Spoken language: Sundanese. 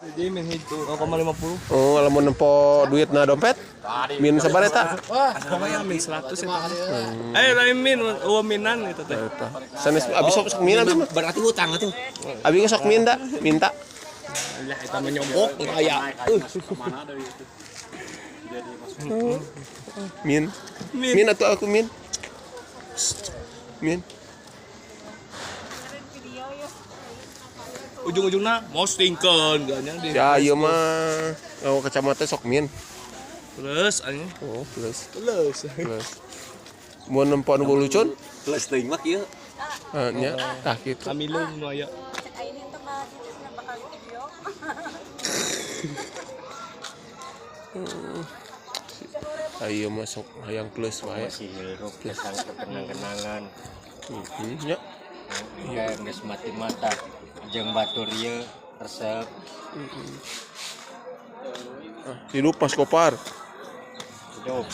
Jadi min hiji 0,50. Oh, lamun nempo duit na dompet min sabar eta. Wah, min 100 eta. Eh, lain min, eueuh minan itu teh. Eta. Sanes abi sok sok min abi mah. Berarti hutang atuh. Abi sok min da, minta. Lah, eta mah nyombok kaya. Min. Min. Min atau aku min. Min. Ujung-ujungna postingkeun ganya di. Ya ieu mah oh kacamata sok min. Plus anjing. Oh, plus. Plus. Plus. Mun nempo nu bolucun? Plus teuing mah kieu. Ah, nya tah kitu. Kamilung nu aya. Cek aing teh mah gitu cenah bakal video. Ayo masuk hayang plus wae. Masih hirup tentang kenang-kenangan. Heeh, nya. Iya, geus mati mata jeung batur ieu resep. Hidup Mas Kopar. Hidup.